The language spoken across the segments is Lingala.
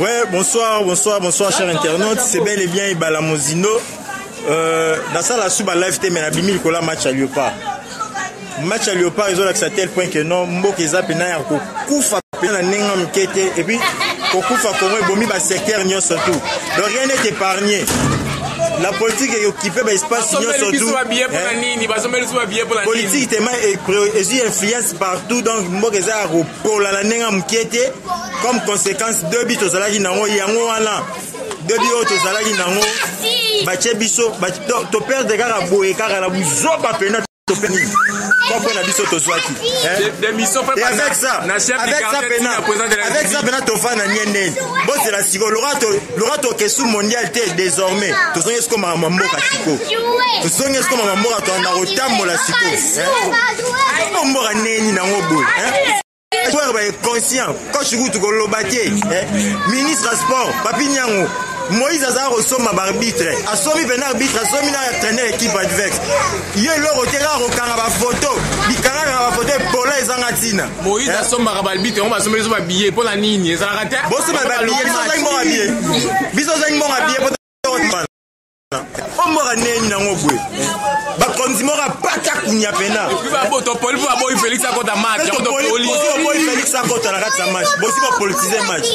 Ouais, bonsoir, bonsoir, bonsoir, chers internautes. C'est bel et bien Ibala Mozindo. Nasala su ba live te mais nabimi likolo ya match ya Léopard. Match ya Léopard ezolakisa tel point que non, mboka eza mpena ya kokufa mpena na ndenge ya moke te. Et puis kokufa Congo ebomi ba secteur nyonso tout. Donc rien n'est épargné. La politique est occupée ba espace nyonso tout. Politique tema ezwi influence partout, donc mboka eza ya kopola na ndenge ya moke te. Comme conséquence, deux buts tozalaki nango yango wana. Deux buts oyo tozalaki nango batie biso toperdre kaka boye kaka na buzoba pena toperdre mpo na biso tozwaki. Et avec ça, avec ça pena, avec ça pena tofanda nie ndeni bozela sikoyo loka tokesu mondial te. Désormais tozongi sikoyo makambo ya mboka, sikoyo tozongi sikoyo makambo ya mboka, toanda kotambola sikoyo o mboka neni nango boye. Joueur ba conscient, coach kutu koloba te. Ministre ya sport Papi Nyango Moïse azala kosomba baarbitre, asombi mpena arbitre, asombi na entraîneur équipe adverse. Ye eloko te, kaka kokanga bafoto, bikangakanga bafoto epola ezanga ntina. Moïse asombaka baarbitre yango, basombeli biso babillet mpo na nini? Ezalaka te. Bosomba babillet, biso ozangi mbongo ya billet, biso ozangi mbongo ya billet po mboka neni nango boye, bakonzi moko apata kunya pena. Topoli mpo baboyi Félix akota match. Boyi Félix akota na kati ya match, bosi bapolitise match.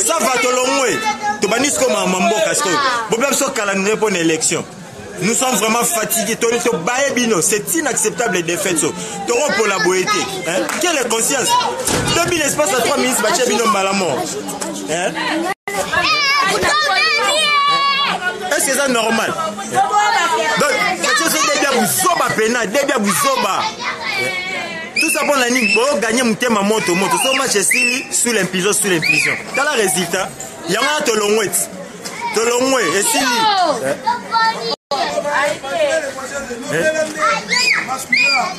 Ça va, tolongwe, tobandi sikoyo makambo ya mboka. Sikoyo bobia biso calendrier mpo na élection. Nous sommes vraiment fatigués. Tobaye bino, c'est inacceptable défaite. So tokopola boye te. Quelle conscience? Tobi l'espace à 3 minutes batie bino mbala moko. Est-ce que c'est normal? Donc batie so debi ya buzoba pena, debi ya buzoba. Tout ça mpona nini? Boganye motema moto moto. So match esili sous l'impulsion, sous l'impulsion, tala résultat yango wana. Tolongwe ti tolongwe, esili.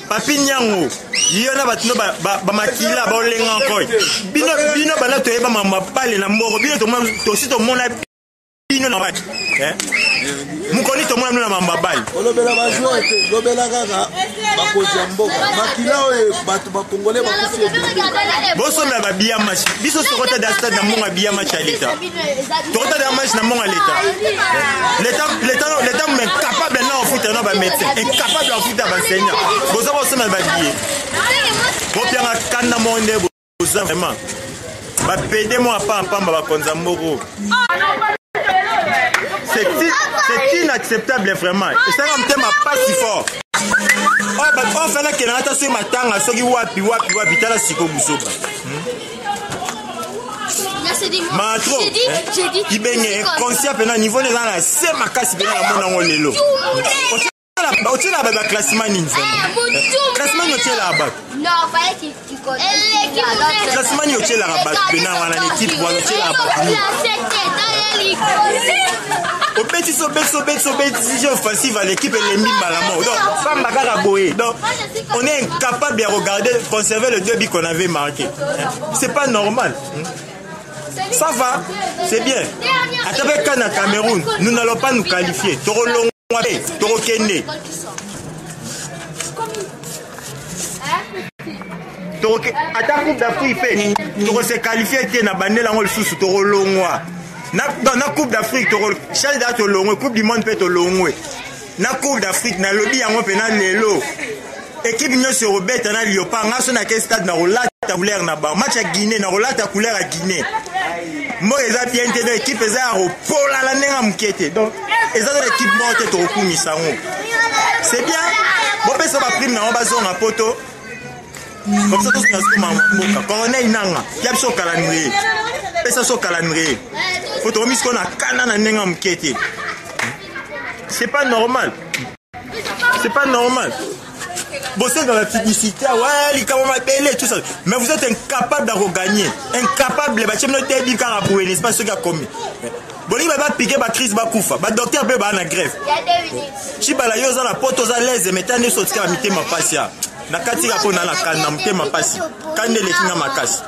Papi Nyango, yo na bato no bamakila baolenga nkoi bino, bino banda toyeba makambo mabale na mboko bino, tosi tomona bino na match mokoni, tomona bino na mambo mabale. Olobela bajoueur te, lobela kaka bakonzi ya mboka. Makila oyo bato bakongole bakufi ebele. Bosomela babiya match. Biso tokota da stade na mbongo ya biya match ya leta, tokota da match na mbongo ya leta. Leta incapable na ofuta na bamédecin, incapable ya ofuta baenseignant, boza bosomela babillet. Bopianga kanda moko nde boza vraiment bapede moko apampamba bakonzi ya mboko. C'est inacceptable vraiment, esalaka motema pasi fort. Oyo fana akendaka ata soki matanga, soki wapi wapi wapi, tala siko buzoba matro Ibenge inconscient mpena niveau eza na se makasi mpena. Namona yango lelo. Otiela bato baclassement nini? Classement nini otielaka bato? Classement nini otielaka bato mpena wana na équipe wana? Otielaka bato nini? Obetisi, obetisi, obetisi, obetisi jeu offensive à l'équipe elembi mbala moko. Donc pamba kaka boye. Donc on est incapable de regarder, conserver le deux buts qu'on avait marqué. C'est pas normal. Ça va, c'est bien. Ata mpe ka na Cameroun, nous n'allons pas nous qualifier. Tokolongwa te, tokokende, ata Coupe d'Afrique mpe tokose qualifier te. Na bandela yango lisusu, tokolongwa na Coupe d'Afrique. Charge da tolongwe Coupe du monde mpe tolongwe na Coupe d'Afrique. Nalobi yango mpena lelo, équipe nyonso ekobeta na Léopard, nga so nake stade na kolata couleur na bango. Match ya Guinée, na kolata couleur ya Guinée. Mboka eza bien te, donc équipe eza ya kopolala ndenge ya moke te. Donc eza na équipe moko te tokokumisa yango. C'est bien, bopesa baprime nango, bazonga poto. Comme ça tozonga siko mama mboka. Corneille Nanga, tia biso calendrier, pesa biso calendrier po tokomi sikoyo na kanda na ndenge ya moke te. C'est pas normal, c'est pas normal. Bosengaka la publicité, ouais, likambo mabele, tout ça, mais vous êtes incapable de gagner, incapable. Batie bino te kaka boye, n'est-ce pas? Soki akomi bolingi bapike bacrise, bakufa, badocteur mpe baa na grève. Cibala, yo oza na poto, oza lese mais ta nyonso otikaka mitema mpasi ya na kati kaka mpo na na kanda, motema mpasi, kanda eleki nga makasi.